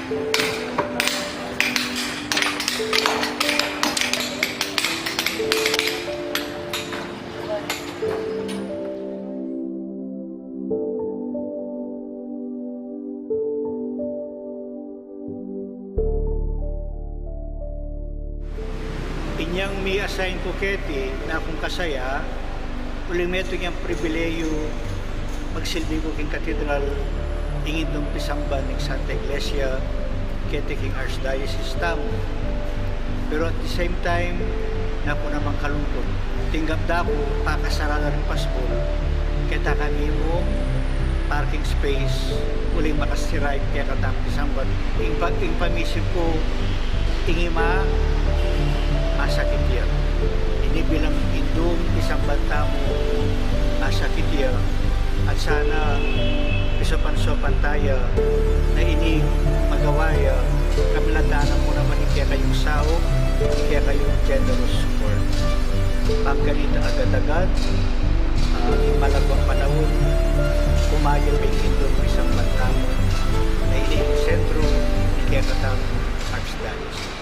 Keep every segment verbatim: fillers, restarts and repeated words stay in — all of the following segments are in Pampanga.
Inyang mi-assign ku keti, nakung kasaya, uling metung yang pribilehiyu magsilbi ku king katedral, ing indung pisamban ning Santa Iglesia keti king Archdiocese tamu. Pero at the same time, naku namang kalungkut. Tinggap da ku, pakasarada ring pasbul, keta kami mung parking space, uling makasirayp kekatang pisamban. Ing pa-, ing pamisip ku, ing ima, masakit ya. Ini bilang indung pisamban tamu, masakit ya. At sana, pisopan-sopan taya, na ini magawa ya, kamilandanan mu naman ing kekayung saup, ing kekayung generous support. Pangganita agad-agad, ah, ing malagwang panaun, kumayap ing indung pisamban tamu, na ini ing sentro ning kekatang Archdiocese.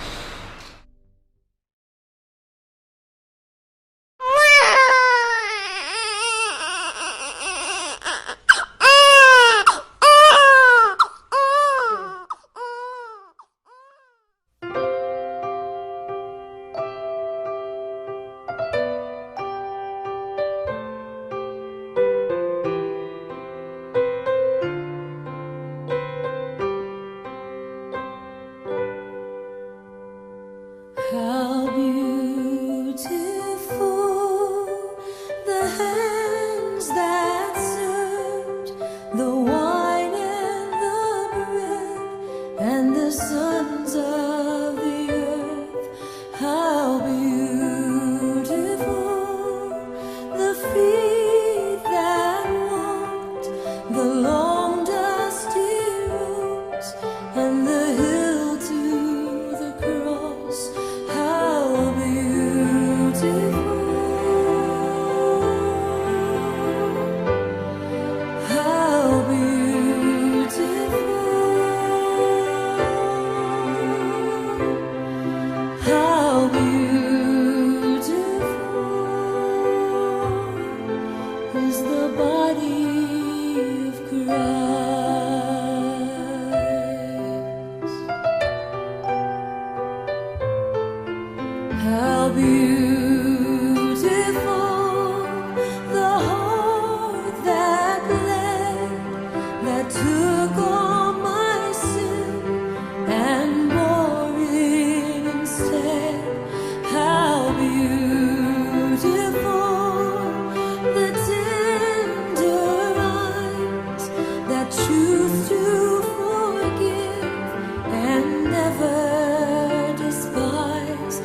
How beautiful the hands that served the wine and the bread, and the sons of the earth. How beautiful the feet that walked the long dusty roads, and the hill to the cross. How beautiful, how beautiful, how beautiful is the body of Christ. How beautiful the heart that bled, that took all my sin and bore it instead. How beautiful the tender eyes that choose to forgive and never despise.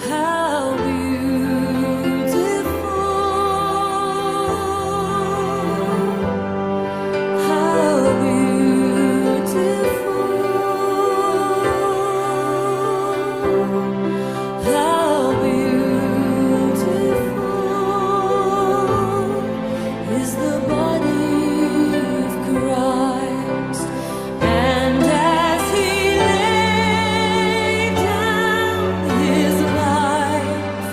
How beautiful, how beautiful, how beautiful is the body of Christ. And as he laid down his life,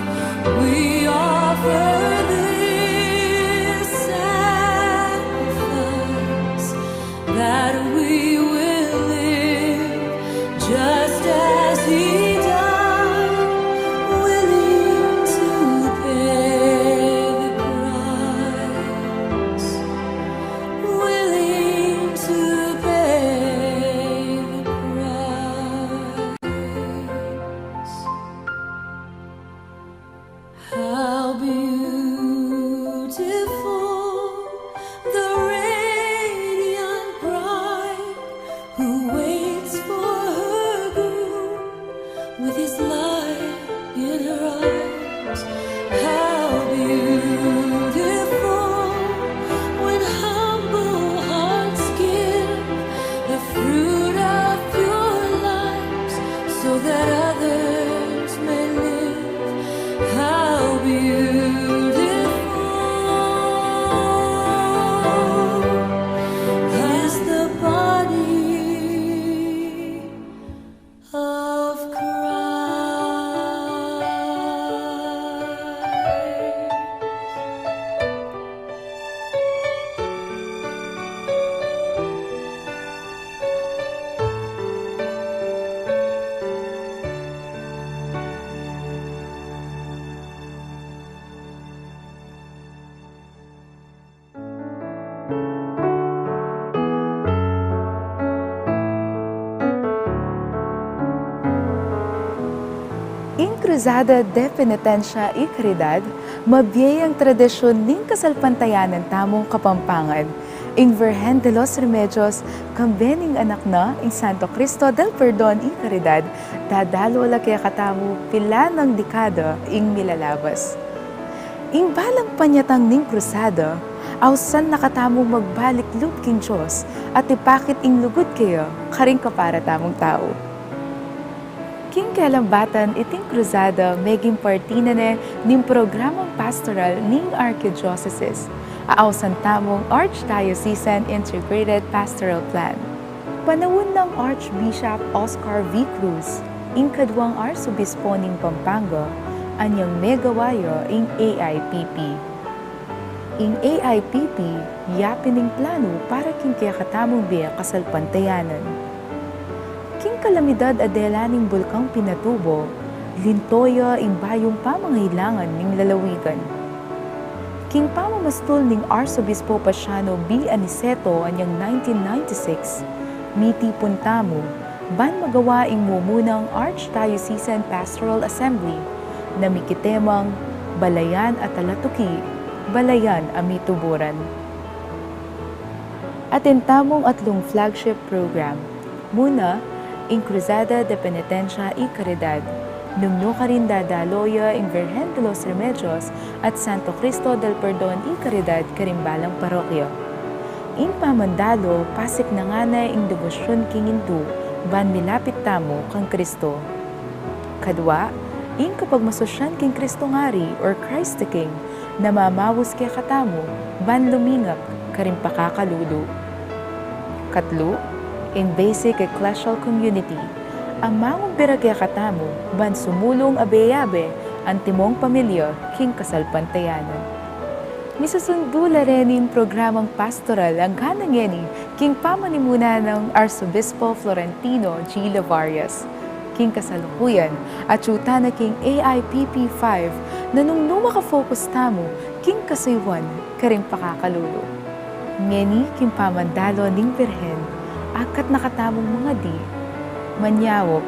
we offer this sacrifice, that we will live just as he died, willing to pay the price, willing to pay the price. How beautiful the radiant bride who waits for her groom with his light in her eyes. How beautiful when humble hearts give the fruit of pure lives so that others may live. How beautiful is the body Ing Cruzada de Penitencia y Caridad, mabie yang tradisyun ning kasalpantayanan tamung Kapampangan. Ing Virgen de los Remedios, kambe ning anak na, ing Santo Cristo del Perdon y Caridad, dadalu la kekatamu pilan nang dekada ing milalabas. Ing balang panyatang ning Cruzada, ausan na katamu magbalik lub king Dios at ipakit ing lugud keya karing kapara tamung tau. King kelambatan iting Cruzada meging parti na ne ning programang pastoral ning Archdiocese, a ausan tamung Archdiocesan Integrated Pastoral Plan. Panaun nang Archbishop Oscar V. Cruz, ing kaduang Arsobispo ning Pampanga, anyang megawa ya ing A I P P. Ing A I P P, yapin ing planu para king kekatamung bie kasalpantayanan. King kalamidad a dela ning Bulkang Pinatubo, linto ya ing bayung pamangailangan ning lalawigan. King pamamastul ning Arsobispo Paciano B. Aniceto anyang nineteen ninety-six, mitipun tamu ban magawa ing mumunang Archdiocesan Pastoral Assembly na mikitemang Balayan a Talatuki, Balayan a Mituburan. Atin tamung atlung flagship program. Muna, ing Cruzada de Penitencia y Caridad. Nung nu karin dadalu ya ing Virgen de los Remedios at Santo Cristo del Perdon y Caridad karing balang parokya. Ing pamandalu, pasiknangan na ing debosyun king Indu, ban milapit tamu kang Cristo. Kadwa, ing kapagmasusyan king Cristo ngari or Christ the King, na mamaus kekatamu ban lumingap karing pakakalulu. Katlu, ing basic ecclesial community, a mangumbira kekatamu ban sumulung abe-abe antimong pamilya king kasalpantayanan. Misusundu la reni ing programang pastoral a ngana ngeni king pamanimunan nang Arsobispo Florentino G. Levarias. King kasalukuyan, atyu ta na king A I P P five, na nung nu makafocus tamu king kasuyuan karing pakakalulu. Ngeni king pamandalu ning Birhen, akat na katamung mangadi, manyawag,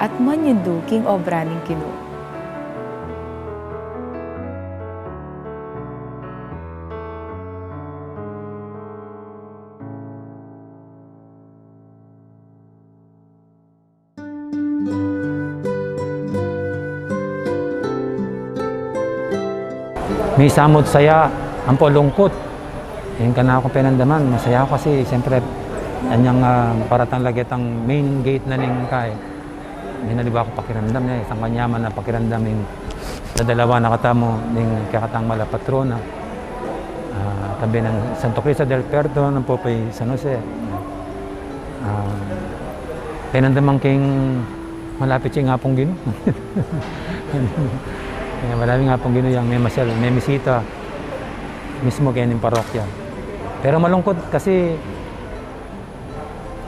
at manyundu king obra ning Ginu. Misamut saya, ampo lungkut. Ing kanakung penandaman, masaya ku kasi, siyempre, anyang, ah, paratang lagi itang main gate na ning kai. Mayna liwa ku pakiramdam ne, isang kanyaman a pakiramdam ing dadalawa na katamu ning kekatang mala patrona. Ah, tabi nang Santo Cristo del Perdon, ampo pa i San Jose. Ah, penandaman king malapit ya ing Apung Ginu. Kaya marami ing Apung Ginu yang memasyal, memisita mismo keni king parokya. Pero malungkut kasi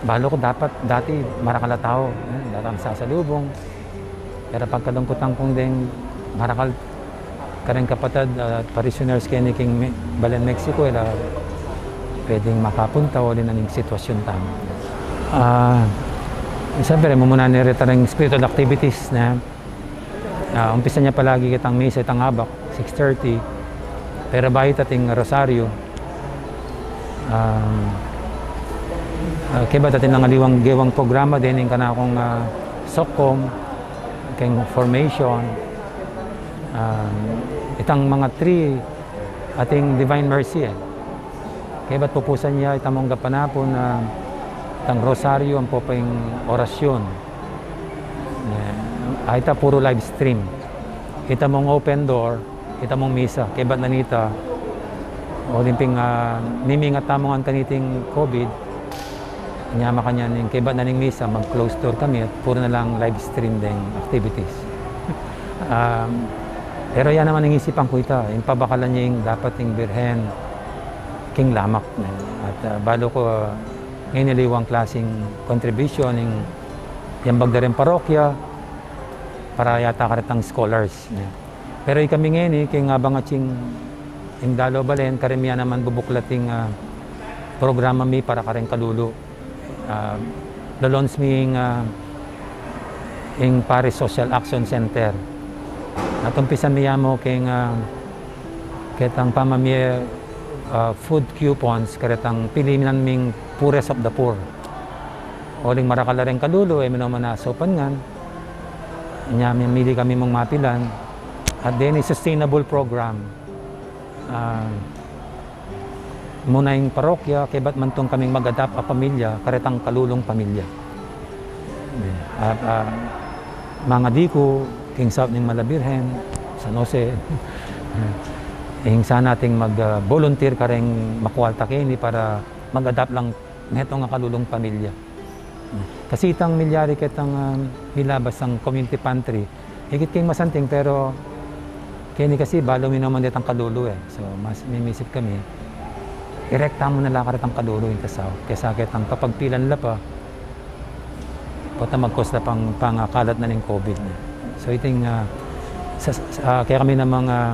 balu ku dapat, dati marakal a tau, eh, dati masasalubung. Pero pagkalungkutan kung deng marakal kareng kapatad at parishioners keni king Me-, Balen, Mexico, e la pwedeng makapunta uli na ning sitwasyun tamu. Ah, siyempre, mumuna ne reta ring spiritual activities na, ah, umpisa ne palagi kitang misa itang abak, six thirty. Pero bayu ating rosaryo, um, ah, kaybat atin lang aliwang gewang programa, dening kanakung, ah, sokkom, keng formation, um, itang mga three, ating Divine Mercy, e. Kaybat pupusan ya itamung gapanapun, ah, itang rosaryo ampo pa ing orasyun. E, a, ita puru live stream. Itamung open door, itamung misa. Kaybat nanita, o limping, ah, mimingat tamu ngan kaniting COVID, nya makanyan ing kaybat na ning misa, mag-close door kami at puru na lang live stream deng activities. Um, pero ya naman ing isipan ku ita, ing pabakalan ya ing dapat ing Birhen king lamak. At, ah, balu ku, ah, ngeni aliwang klasing contribution ing yambag da ring parokya para yata karetang scholars. Pero ikami ngeni, king abang ating ing dalu Balen, kareng mi ya naman bubuklat ing, ah, programa mi para kareng kalulu. Ah, lo-launch mi ing, ah, ing Parish Social Action Center. At umpisan mi ya mu king, ah, ketang pamamie, ah, food coupons, karetang pilinan ming poorest of the poor. Uling marakal la reng kalulu, e minomanasupan ngan. Nya, mimili kami mung mapilan. At deni sustainable program. Ah, muna ing parokya, kaybat mantung kaming mag-adopt a pamilya, karetang kalulung pamilya. At, ah, mangadi ku, king saup ning Mala Birhen, San Jose, ing sana ating mag, ah, volunteer kareng makualta keni para mag-adopt lang metung a kalulung pamilya. Kasi itang milyari ketang, ah, milabas a community pantry, ikit king masanting, pero keni kasi balu mi naman detang kalulu e. So, mas mimisip kami, irekta mu na la karetang kalulu ing tasau, kesa ketang kapagpilan la pa, pota mag-cause la pang pangakalat na ning COVID. So, iting, ah, sa, sa, ah, kaya kami namang, ah,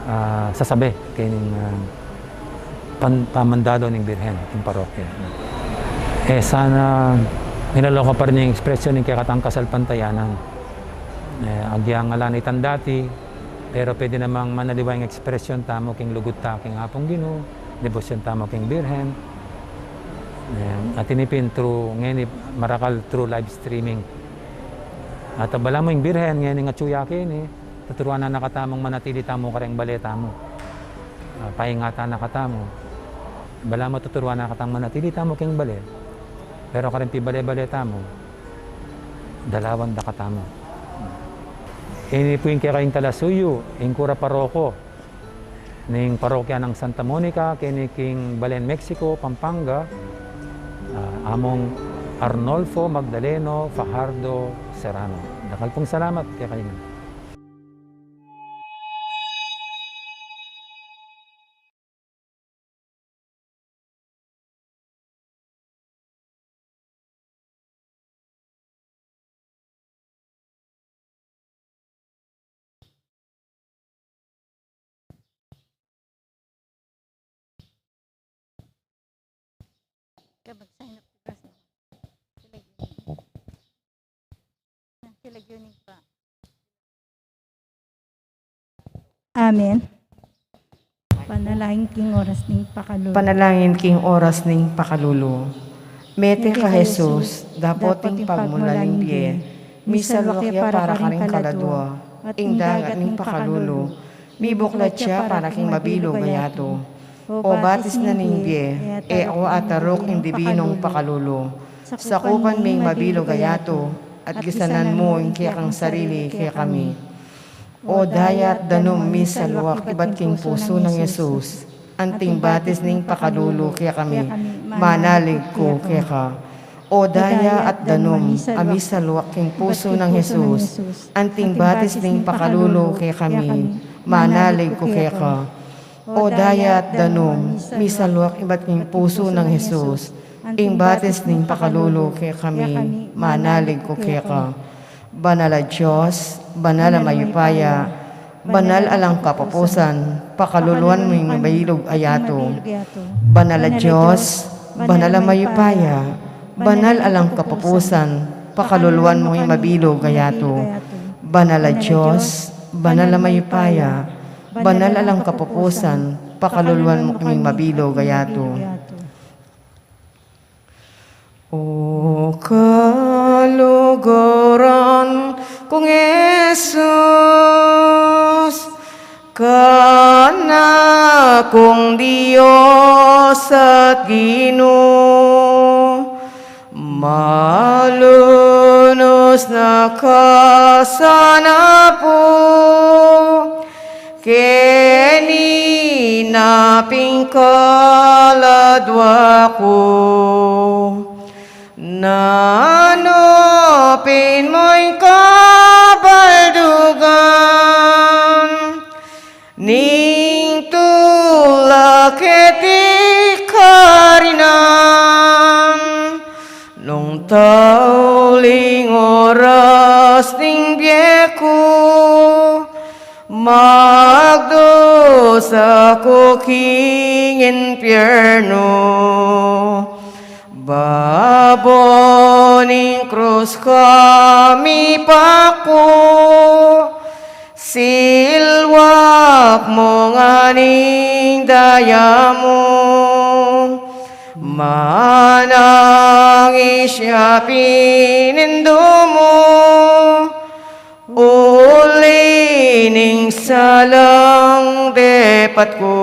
ah, sasabi kening, ah, pan-, pamandalo ning Birhen king parokya. E sana, minaloka pa rin ing ekspresyon ning kekatang kasalpantayanan. E, agyang ala na itang dati, pero pwede namang manaliwa ing ekspresyon tamu king lugud ta king Apung Ginu, debosyon tamu king Birhen. E, at ini pin through, ngeni marakal through live streaming. At balamu ing Birhen, ngeni ing atsu ya keni, tuturuan na na katamung manatili tamu kareng bale tamu. Ah, paingatan na katamu. Balamu tuturuan na katang manatili tamu king bale. Pero kareng pibale-bale tamu, dalawan da katamu. Ini pu ing kekayung talasuyu, ing kura paroko ning parokya nang Santa Monica, keni king balen Mexico, Pampanga, ah, Among Arnolfo Magdaleno Fajardo Serrano. Dakal pung salamat kekayu ngan. Ka mag-sign up, Gus, no? Sila yun. Sila yun pa. Amen. Panalangin king oras ning pakalulu. Panalangin king oras ning pakalulu. Mete ka Jesus, dapot ing pagmulan ning bie, misalwak ya para karing kaladua, ing dagat ning pakalulu, mibuklat ya para king mabilug a yatu. O batis na ning bie, e awa ataruk ing dibinung pakalulu. Sakupan me ing mabilug a yatu, at gisanan mu ing kekang sarili kekami. O daya at danum misalwak ibat king pusu nang Jesus, anting batis ning pakalulu kekami, manalig ku keka. O daya at danum a misalwak king pusu nang Jesus, anting batis ning pakalulu kekami, manalig ku keka. O daya at danum misalwak ibat king pusu nang Jesus, ing batis ning pakalulu kekami, manalig ku keka. Banal a Dios, banal a mayupaya, banal alang kapupusan, pakaluluan mu ing mabilug a yatu. Banal a Dios, banal a mayupaya, banal alang kapupusan, pakaluluan mu ing mabilug a yatu. Banal a Dios, banal a mayupaya, banal alang kapupusan, pakaluluan mu ing mabilug a yatu. O kaluguran kung Jesus, kanakung Dios at Ginu, malunus na ka sana pu keni na pin kaladua ku. Nanu pin mu ing kabaldugan ning tula keti karinan, nung tauling oras ning bie ku, magdusa ku king impiernu. Babo Ning krus kami paku, silwak mu ngan ing daya mu, manang isya pinindu mu, uli ning salang depat ku.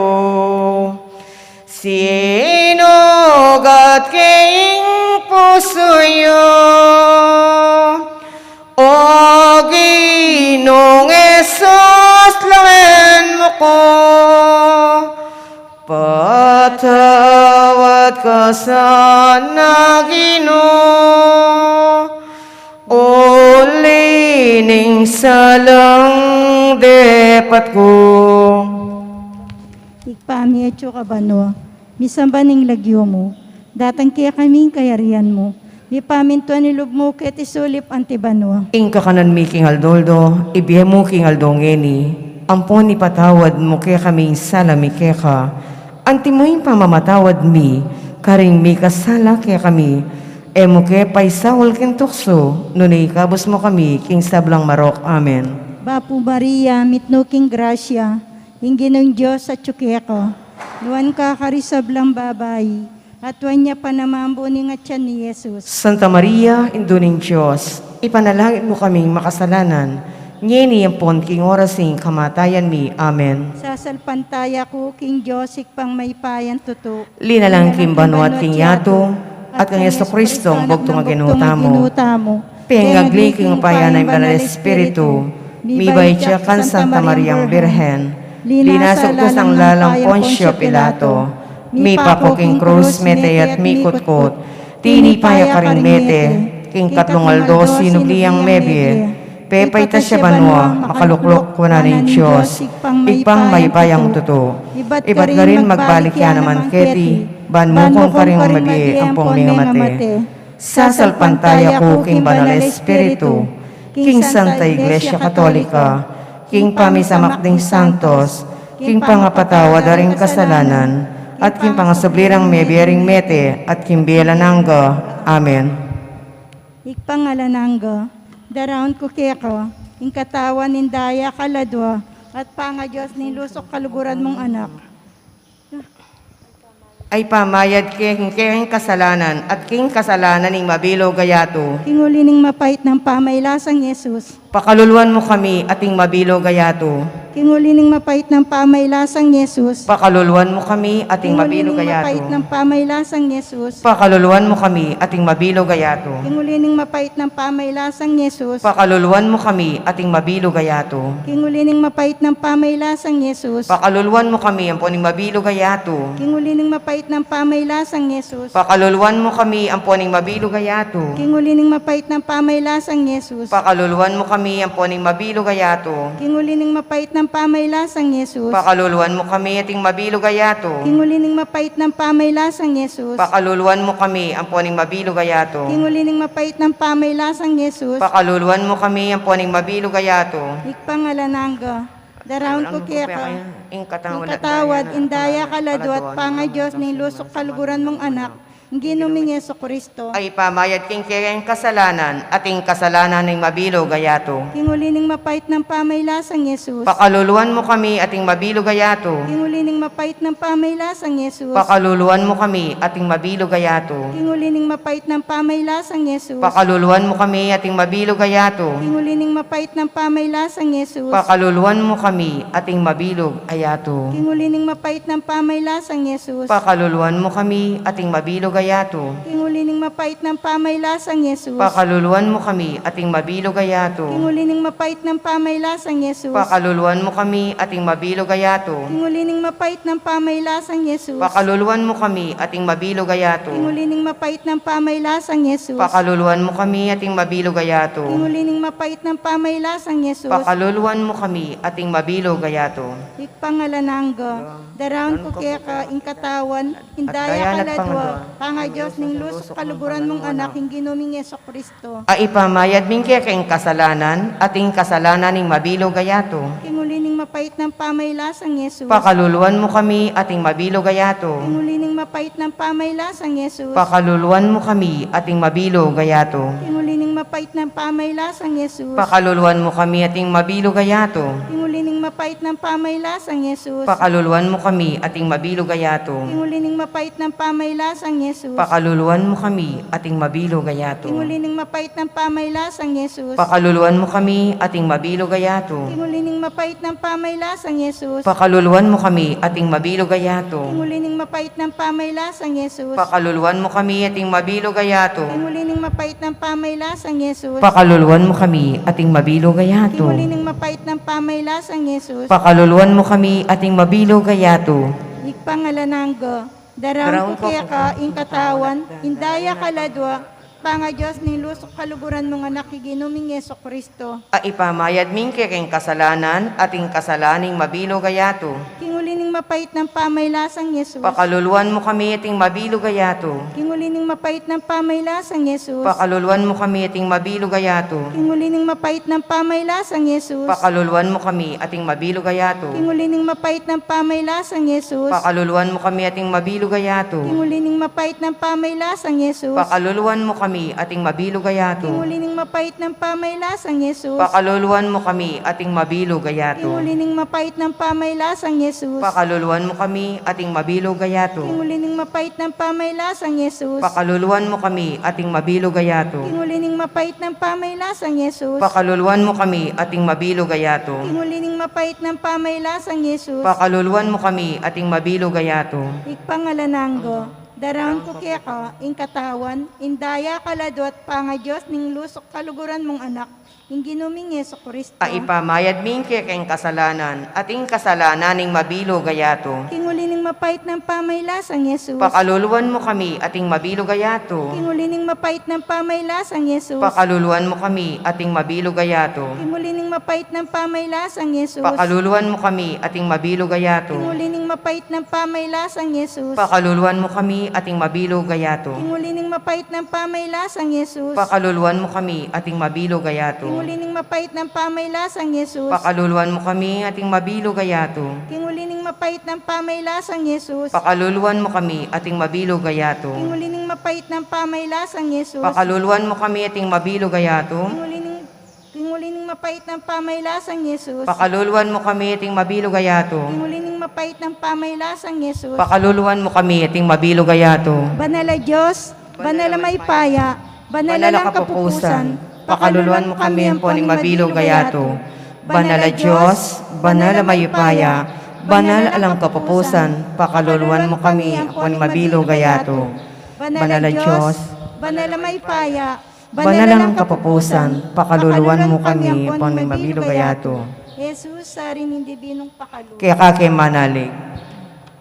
Sinugat ke ing pusu yu, O Ginung Jesus, lawen mu ku. Patawad ka sana, Ginu, uli ning salang depat ku. Ibpa mi, atsu ka banua, misamban ing lagyu mu, datang kekami ing kayarian mu, mipamintuan ing lub mu keti sulip anti banua. Ing kakanan mi king aldo-aldo ibie mu king aldo ngeni, ampon ipatawad mu kekami ing sala mi keka, anti mu ing pamamatawad mi karing mikasala kekami. E mu ke paisaul king tuksu, nune ikabus mu kami king sablang marok. Amen. Bapu Maria, mitmu ka king grasya, ing Ginung Dios atsu keka. Nuan ka karing sablang babai, at nuan ya pa naman ing bunga ning atian mu, i Jesus. Santa Maria, Indu ning Dios, ipanalangin mu kaming makasalanan, ngeni ampon king oras ning kamatayan mi. Amen. Sasalpantaya ku king Dios, Ibpang mayupayang tutu. Linalang king banua at king yatu, at kang Jesucristo, bugtung a Ginu tamu. Pengagli king upaya ning Banal Espiritu, mibait ya kang Santa Mariang Birhen, linasag kang lalang Poncio Pilato, mipaku king krus, mete at mikutkut, tinipa ya karing mete, king katlung aldo sinubli yang mebie, pepaitas ya banua, makalukluk wanan ning Dios, Ibpang mayupayang tutu. Ibat karin magbalik ya naman keti, ban mukung karing mabie ampong mengamate. Sasalpantaya ku king Banal Espiritu, king Santa Iglesia Katolika, king pamisamak ding santos, king pangapatawad da ring kasalanan, at king pangasubli rang mebie ring mete, at king bie alang angga. Amen. Ibpang alang angga, daraun ku keka ing katawan ning daya kaladua at pangaDios ning lusuk kaluguran mung Anak. Ay pamayad ke king kekang kasalanan at king kasalanan ning mabilug a yatu. King uli ning mapait nang pamailasang Jesus. Pakaluluan mu kami at ing mabilug a yatu. King uli ning mapait nang pamailasang Jesus. Pakaluluan mu kami at ing mabilug a yatu. King uli ning mapait nang pamailasang Jesus. Pakaluluan mu kami at ing mabilug a yatu. King uli ning mapait nang pamailasang Jesus. Pakaluluan mu kami at ing mabilug a yatu. King uli ning mapait nang pamailasang Jesus. Pakaluluan mu kami ampon ing mabilug a yatu. King uli ning mapait nang pamailasang Jesus. Pakaluluan mu kami ampon ing mabilug a yatu. King uli ning mapait nang pamailasang Jesus. Pakaluluan mu kami ampon ing mabilug a yatu. King uli ning mapait nang pamailasang Jesus. Pakaluluan mu kami at ing mabilug a yatu. King uli ning mapait nang pamailasang Jesus. Pakaluluan mu kami ampon ing mabilug a yatu. King uli ning mapait nang pamailasang Jesus. Pakaluluan mu kami ampon ing mabilug a yatu. Ibpang alang angga, daraun ku keka ing katawan, ing daya kaladua at pangaDios ning lusuk kaluguran mung Anak, ing Ginu ming Jesucristo. Ay pamayad king kekang kasalanan at ing kasalanan ning mabilug a yatu. King uli ning mapait nang pamailasang Jesus. Pakaluluan mu kami at ing mabilug a yatu. King uli ning mapait nang pamailasang Jesus. Pakaluluan mu kami at ing mabilug a yatu. King uli ning mapait nang pamailasang Jesus. Pakaluluan mu kami at ing mabilug a yatu. King uli ning mapait nang pamailasang Jesus. Pakaluluan mu kami at ing mabilug a yatu. King uli ning mapait nang pamailasang Jesus. Pakaluluan mu kami at ing mabilug a yatu. King uli ning mapait nang pamailasang Jesus. Pakaluluan mu kami at ing mabilug a yatu. King uli ning mapait nang pamailasang Jesus. Pakaluluan mu kami at ing mabilug a yatu. King uli ning mapait nang pamailasang Jesus. Pakaluluan mu kami at ing mabilug a yatu. King uli ning mapait nang pamailasang Jesus. Pakaluluan mu kami at ing mabilug a yatu. King uli ning mapait nang pamailasang Jesus. Pakaluluan mu kami at ing mabilug a yatu. Ibpang alang angga, daraun ku keka ing katawan, ing daya kaladua, Pangadios ning lus, kaluguran mung Anak, ing Ginu ming Jesucristo. A ipamayad mi keka ing kasalanan, at ing kasalanan ning mabilug a yatu. King uli ning mapait nang pamaylasang Jesus. Pakaluluan mu kami, at ing mabilug a yatu. King uli ning mapait nang pamaylasang Jesus. Pakaluluan mu kami, at ing mabilug a yatu. King uli ning mapait nang pamaylasang Jesus. Pakaluluan mu kami, at ing mabilug a yatu. King uli ning mapait nang pamaylasang Jesus. Pakaluluan mu kami, at ing mabilug a yatu. King uli ning mapait nang pamaylasang Jesus. Pakaluluan mu kami, at ing mabilug a yatu. King uli ning mapait nang pamaylasang Jesus. Pakaluluan mu kami, at ing mabilug a yatu. King uli ning mapait nang pamaylasang Jesus. Pakaluluan mu kami, at ing mabilug a yatu. King uli ning mapait nang pamaylasang Jesus. Pakaluluan mu kami, at ing mabilug a yatu. King uli ning mapait nang pamaylasang Jesus. Pakaluluan mu kami, at ing mabilug a yatu. King uli ning mapait nang pamaylasang Jesus. Pakaluluan mu kami, at ing mabilug a yatu. Ibpa, ngalan angga, daraun ku keka ing katawan, ing daya kaladua, pangadios ning lus, kaluguran mung Anak, ing Ginu ming Jesucristo. A ipamayad mi keka ing kasalanan, at ing kasalanan ning mabilug a yatu. King uli ning mapait nang pamaylasang Jesus. Pakaluluan mu kami, at ing mabilug a yatu. King uli ning mapait nang pamaylasang Jesus. Pakaluluan mu kami, at ing mabilug a yatu. King uli ning mapait nang pamaylasang Jesus. Pakaluluan mu kami, at ing mabilug a yatu. King uli ning mapait nang pamaylasang Jesus. Pakaluluan mu kami, at ing mabilug a yatu. King uli ning mapait nang pamaylasang Jesus. Pakaluluan mu kami, at ing mabilug a yatu. King uli ning mapait nang pamaylasang Jesus. Pakaluluan mu kami, at ing mabilug a yatu. King uli ning mapait nang pamaylasang Jesus. Pakaluluan mu kami, at ing mabilug a yatu. King uli ning mapait nang pamaylasang Jesus. Pakaluluan mu kami, at ing mabilug a yatu. King uli ning mapait nang pamaylasang Jesus. Pakaluluan mu kami, at ing mabilug a yatu. King uli ning mapait nang pamaylasang Jesus. Pakaluluan mu kami, at ing mabilug a yatu. Ibpa, ngalan angga, daraun ku keka ing katawan, ing daya kaladua, at pangadios ning lus, kaluguran mung Anak, ing Ginu ming Jesucristo. A ipamayad mi keka ing kasalanan, at ing kasalanan ning mabilug a yatu. King uli ning mapait nang pamaylasang Jesus. Pakaluluan mu kami, at ing mabilug a yatu. King uli ning mapait nang pamaylasang Jesus. Pakaluluan mu kami, at ing mabilug a yatu. King uli ning mapait nang pamaylasang Jesus. Pakaluluan mu kami, at ing mabilug a yatu. King uli ning mapait nang pamaylasang Jesus. Pakaluluan mu kami, at ing mabilug a yatu. King uli ning mapait nang pamaylasang Jesus. Pakaluluan mu kami, at ing mabilug a yatu. King uli ning mapait nang pamaylasang Jesus. Pakaluluan mu kami, at ing mabilug a yatu. King uli ning mapait nang pamaylasang Jesus. Pakaluluan mu kami, at ing mabilug a yatu. King uli ning mapait nang pamaylasang Jesus. Pakaluluan mu kami, at ing mabilug a yatu. King uli ning, king uli ning mapait nang pamaylasang Jesus. Pakaluluan mu kami, at ing mabilug a yatu. King uli ning mapait nang pamaylasang Jesus. Pakaluluan mu kami, at ing mabilug a yatu. Banal a Dios, banal a mayupaya, banal a alang kapupusan, pakaluluan mu kami ampon ing mabilug a yatu. Banal a Dios, banal a mayupaya, banal a alang kapupusan, pakaluluan mu kami ampon ing mabilug a yatu. Banal a Dios, banal a mayupaya, banal a alang kapupusan, pakaluluan mu kami ampon ing mabilug a yatu. Jesus, Ari ning dibinung pakalulu. Keka ke manalig.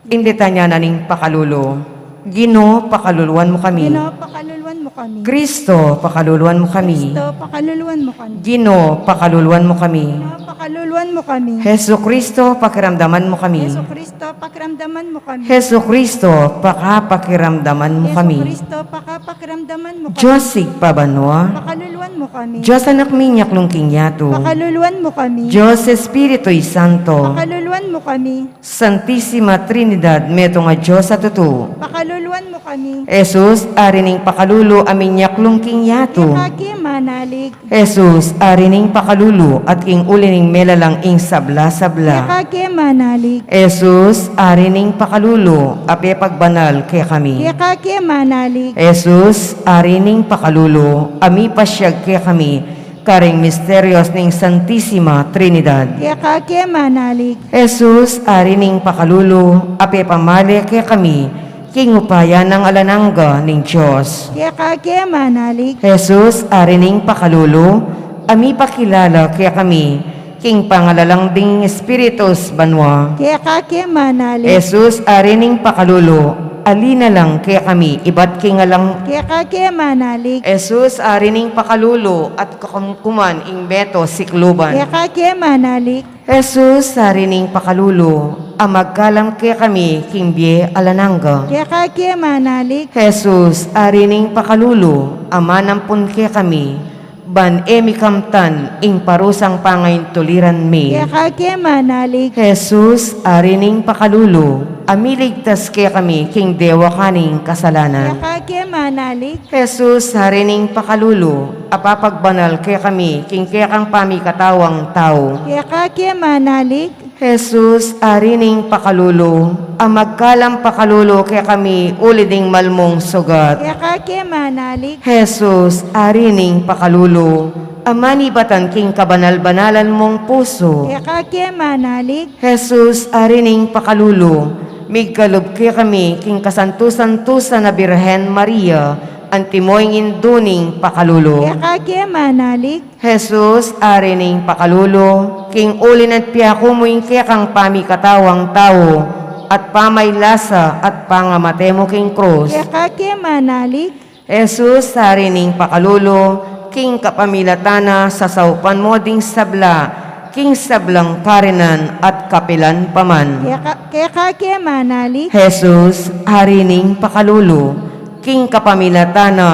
Ing litanya na ning pakalulu. Ginu, pakaluluan mu kami. Ginu, pakaluluan mu kami. Kristo, pakaluluan mu kami. Kristo, pakaluluan mu kami. Ginu, pakaluluan mu kami. Ginu, pakaluluan mu kami. Jesucristo, pakiramdaman mu kami. Jesucristo, pakiramdaman mu kami. Jesucristo, pakapakiramdaman mu kami. Jesucristo, pakapakiramdaman mu kami. Dios Ibpa banua. Pakaluluan mu kami. Dios Anak minyaklung king yatu. Pakaluluan mu kami. Dios Espiritu Santo. Pakaluluan mu kami. Santisima Trinidad, metung a Dios a tutu. Pakaluluan mu kami. Jesus, Ari ning pakalulu a minyaklung king yatu. Keka ke manalig. Jesus, Ari ning pakalulu at king uli ning melalang ing sabla-sabla. Keka ke manalig. Jesus, Ari ning pakalulu a pepagbanal kekami. Keka ke manalig. Jesus, Ari ning pakalulu a mipasiag kekami karing misterios ning Santisima Trinidad. Keka ke manalig. Jesus, Ari ning pakalulu a pepamale kekami king upaya nang alang angga ning Dios. Keka ke manalig. Jesus, Ari ning pakalulu a mipakilala kekami king pangalalang ding espiritus banua. Keka ke manalig. Jesus, Ari ning pakalulu Ali na lang kekami, ibat king alang. Keka ke manalig. Jesus, Ari ning pakalulu, at kakumkuman ing beto sikluban. Keka ke manalig. Jesus, Ari ning pakalulu, a magkalam kekami king bie alang angga. Keka ke manalig. Jesus, Ari ning pakalulu, a manampun kekami, ban e mi kamtan ing parusang pangaintuliran mi. Keka ke manalig. Jesus, Ari ning pakalulu, a miligtas kekami king dewakan ning kasalanan. Keka ke manalig. Jesus, Ari ning pakalulu, a papagbanal kekami king kekang pamikatawang tau. Keka ke manalig. Jesus, Ari ning pakalulu, a magkalam pakalulu kekami uli ding mal mung sugat. Keka ke manalig. Jesus, Ari ning pakalulu, a manibatan king kabanal-banalan mung pusu. Keka ke manalig. Jesus, Ari ning pakalulu, migkalub kekami king kasantu-santusan a Birhen Maria, antimo ing indu ning pakalulu. Keka ke manalig. Jesus, Ari ning pakalulu, king uli nang piaku mu ing kekang pamikatawang tau, at pamailasa at pangamate mu king krus. Keka ke manalig. Jesus, Ari ning pakalulu, king kapamilatan na sasaupan mu ding sabla, king sablang karinan at kapilan pa man. Keka, keka ke manalig. Jesus, Ari ning pakalulu, king kapamilatan na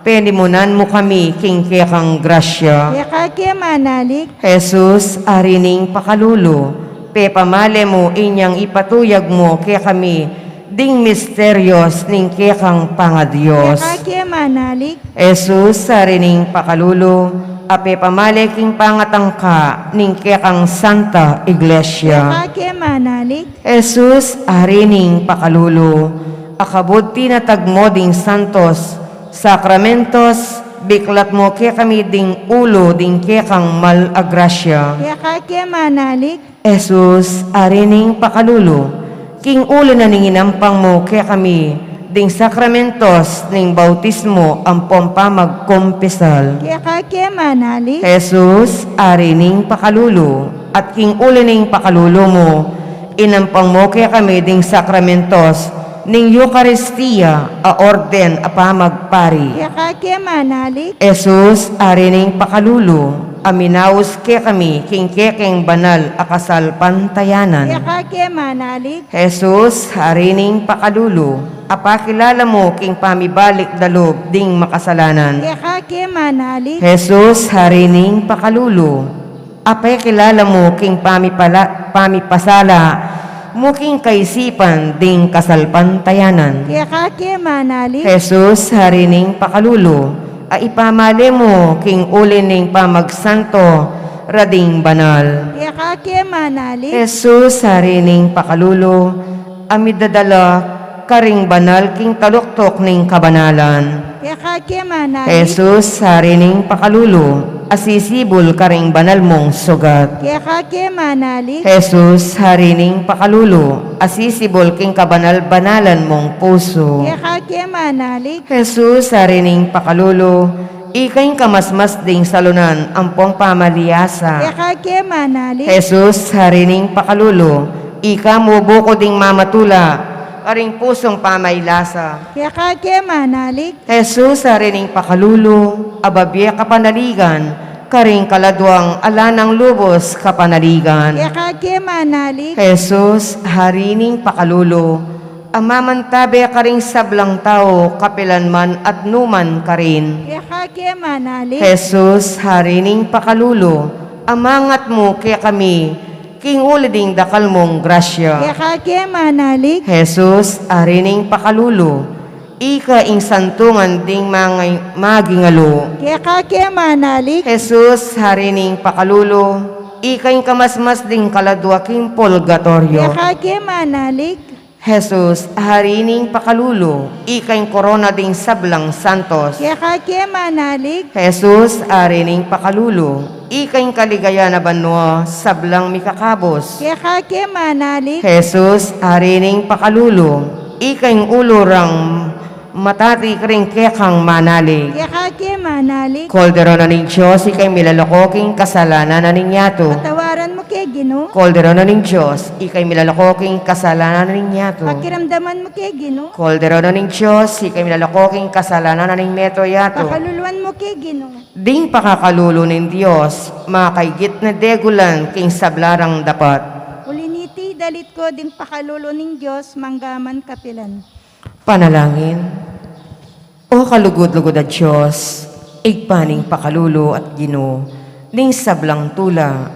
penimunan mu kami king kekang grasya. Keka ke manalig. Jesus, Ari ning pakalulu, pepamale mu inyang ipatuyag mu kekami ding misterios ning kekang pangadios. Keka ke manalig. Jesus, Ari ning pakalulu, a pepamale king pangatangka ning kekang Santa Iglesia. Keka ke manalig. Jesus, Ari ning pakalulu, a kabud tinatag mu ding santos sakramentos, biklat mu kekami ding ulu ding kekang mal a grasya. Keka ke manalig. Jesus, Ari ning pakalulu, king uli na ning inampang mu kekami ding sakramentos ning bautismo ampong pamagkumpisal. Keka ke manalig. Jesus, Ari ning pakalulu, at king uli ning pakalulu mu, inampang mu kekami ding sakramentos ning Eukaristia a orden a pamagpari. Keka ke manalig. Jesus, Ari ning pakalulu, a minaus kekami king kekeng banal a kasalpantayanan. Keka ke manalig. Jesus, Ari ning pakalulu, a pakilala mu king pamibalik dalub ding makasalanan. Keka ke manalig. Jesus, Ari ning pakalulu, a pakilala mu king pamipala-, pamipasala mu king kaisipan ding kasalpantayanan. Keka ke manalig. Jesus, Ari ning pakalulu, a ipamale mu king uli ning pamagsanto ra ding banal. Keka ke manalig. Jesus, Ari ning pakalulu, a midadala karing banal king taluktuk ning kabanalan. Keka ke manalig. Jesus, Ari ning pakalulu, a sisibul karing banal mung sugat. Keka ke manalig. Jesus, Ari ning pakalulu, a sisibul king kabanal-banalan mung pusu. Keka ke manalig. Jesus, Ari ning pakalulu, ika ing kamasmas ding salunan ampong pamaliasa. Keka ke manalig. Jesus, Ari ning pakalulu, ika mubuku ding mamatula karing pusung pamailasa. Keka ke manalig. Jesus, Ari ning pakalulu, a babie kapanaligan karing kaladwang ala nang lubus kapanaligan. Keka ke manalig. Jesus, Ari ning pakalulu, a mamantabe karing sablang tau kapilan man at numan karin. Keka ke manalig. Jesus, Ari ning pakalulu, a mangat mu kekami king uli ding dakal mung grasya. Keka ke manalig. Jesus, Ari ning pakalulu, ika ing santungan ding mangay-, magingalu. Keka ke manalig. Jesus, Ari ning pakalulu, ika ing kamasmas ding kaladwa king purgatoryo. Keka ke manalig. Jesus, Ari ning pakalulu, ika ing korona ding sablang santos. Keka ke manalig. Jesus, Ari ning pakalulu, ika ing kaligayan a banua sablang mikakabus. Keka ke manalig. Jesus, Ari ning pakalulu, ika ing ulu rang matati karing kekang manalig. Keka ke manalig. Kordero na ning Dios, ika ing milalako king kasalanan na ning yatu. Patawaran mu ke Ginu. Kordero na ning Dios, ika ing milalako king kasalanan ning yatu. Pakiramdaman mu ke, Ginu. Kordero na ning Dios, ika ing milalako king kasalanan ning meto yatu. Pakaluluan mu ke, Ginu. Ding pakakalulu ning Dios, makaigit na degulan king sablang dapat. Uli niti, dalit ku ding pakalulu ning Dios, mangga man kapilan. Panalangin. O kalugud-lugud a Dios, Ibpa ning pakalulu at Ginu ning sablang tula,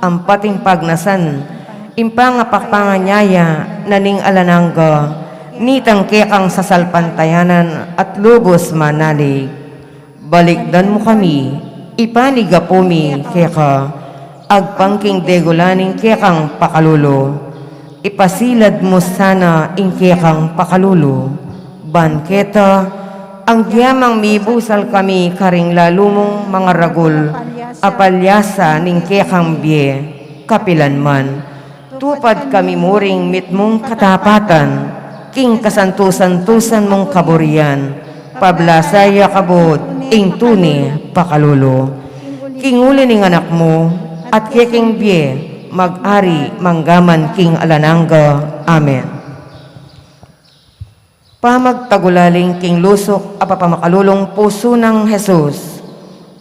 ampat ing pagnasan ing pangapapanganyaya na ning alang angga, nitang kekang sasalpantayanan at lubus manalig. Balikdan mu kami, Ibpa ning Apu mi keka, agpang king degulan ning kekang pakalulu. Ipasilad mu sana ing kekang pakalulu. Ban keta, agyang mibusal kami karing lalu mung mangaragul a palyasa ning kekang bie, kapilan man. Tupad kami mu ring mitmung katapatan, king kasantu-santusan mung kaburian, pablasaya kabud ing tune pakalulu. King uli ning anak mu, at keking bie, mag-ari, mangga man king alang angga. Amen. Pamagtagulaling king lusuk a mapamakalulung pusu nang Jesus.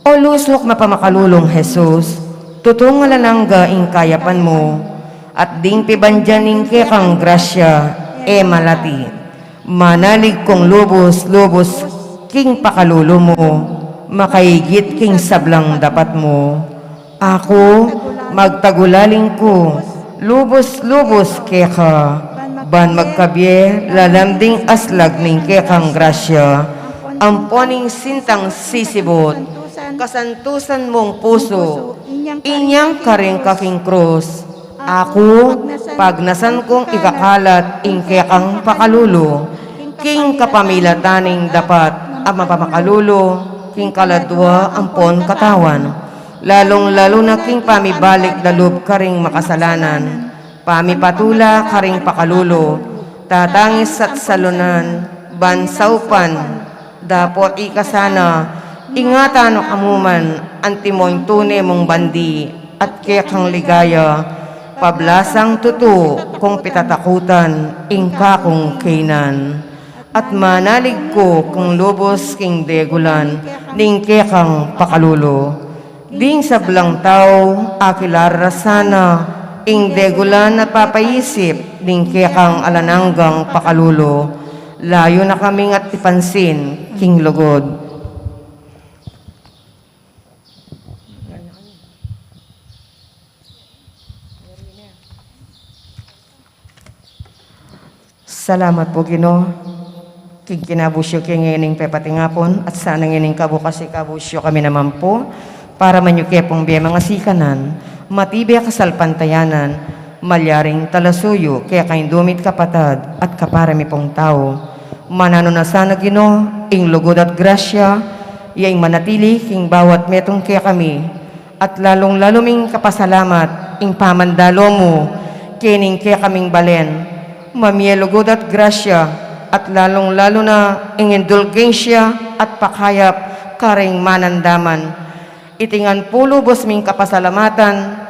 O lusuk mapamakalulung Jesus, tutung alang angga ing kayapan mu, at ding pibandian ning kekang grasya, e malati. Manalig kung lubus-lubus king pakalulu mu, makaigit king sablang dapat mu. Aku, magtagulaling ku, lubus-lubus keka, ban magkabie lalam ding aslag ning kekang grasya, ampon ing sintang sisibut, kasantusan mung pusu, inyang karing kaking krus. Aku, pagnasan kung ikakalat ing kekang pakalulu, king kapamilatan ning dapat a mapamakalulu, king kaladua ampon katawan. Lalung-lalu na king pamibalik dalub karing makasalanan, pamipatula karing pakalulu, tatangis at salunan, ban saupan, dapot ika sana, ingatan no amuman, antimo ing tune mung bandi, at kekang ligaya, pablasang tutu, kung pitatakutan, ing kakung kainan. At manalig ku kung lubus king degulan ning kekang pakalulu. Ding sablang tau, akilara sana ing degulan a papaisip ning kekang alang anggang pakalulu. Layu na kaming at ipansin king lugud. Salamat pu, Ginu, king kinabus yu kami ngening pepatingapun, at sana ngening kabukas ikabus yu kami naman pu, para man yu ke pung bie mangasikanan, matibe kasalpantayanan, malyaring talasuyu keka ing dumit kapatad at kapara mi pung tau. Mananu na sana, Ginu, ing lugud at grasya, ya ing manatili king bawat metung kekami, at lalung-lalu ming kapasalamat ing pamandalu mu kening kekaming balen. Mamie lugud at grasya, at lalung-lalu na ing indulgensya at pakayap karing manandaman. Iti ngan pu lubus ming kapasalamatan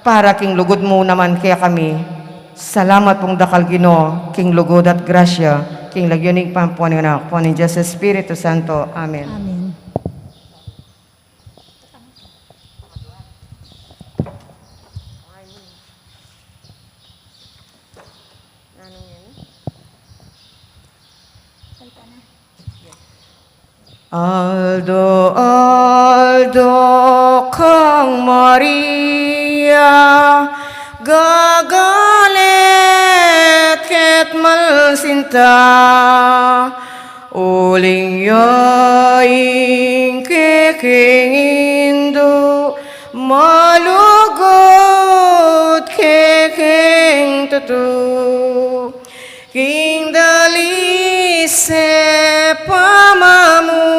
para king lugud mu naman kekami. Salamat pung dakal, Ginu, king lugud at grasya, king lagyu ning Ibpa, ampo ning Anak, ampo ning Dios Espiritu Santo. Amen. Amen. Aldo-aldo kang Maria, gagalet ketmal sinta, uling ya ing kekeng Indu, malugud kekeng tutu. King dalise pamamuri,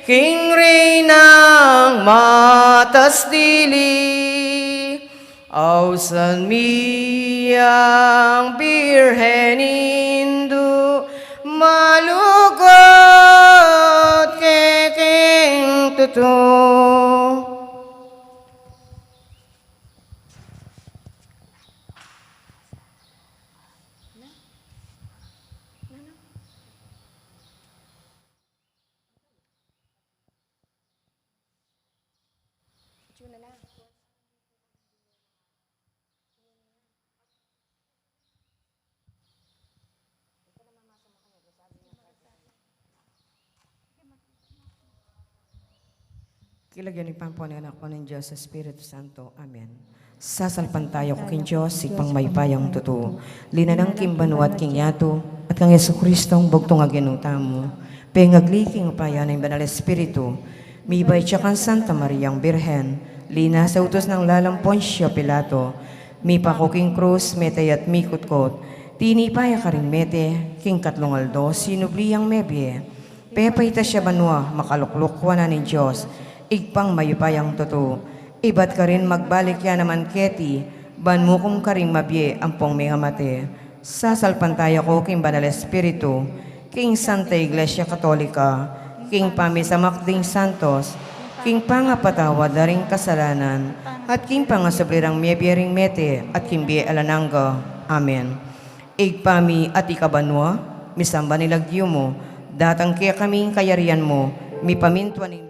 king Reynang matas dili. Ausan mi yang Birhen Indu, malugud kekeng tutu. King lagyu ning Ibpa, ning Anak, ning Dios Espiritu Santo. Amen. Sasalpantaya ku king Dios, Ibpang mayupayang tutu, linalang king banua at king yatu, at kang Jesucristo a bugtung a Ginu tamu, pengagli king upaya ning Banal Espiritu, mibait ya kang Santa Mariang Birhen, linasa utus nang lalam Poncio Pilato, mipaku king krus, mete ya at mikutkot, tinipa ya karing mete, king katlung aldo sinubli yang mebie, pepaitas ya banua, makalukluk wanan ning Dios, Ibpang mayupayang tutu, ibat karin magbalik ya naman keti, ban mukum karing mabie ampong mengamate. Sasalpantaya ku king Banal Espiritu, king Santa Iglesia Katolika, king pamisamak ding santos, king pangapatawad da ring kasalanan, at king pangasubli rang mebie ring mete, at king bie alang angga. Amen. Ibpa mi atsu ka banua, misamban ya ing lagyu mu, datang kekami ing kayarian mu, mipamintuan ing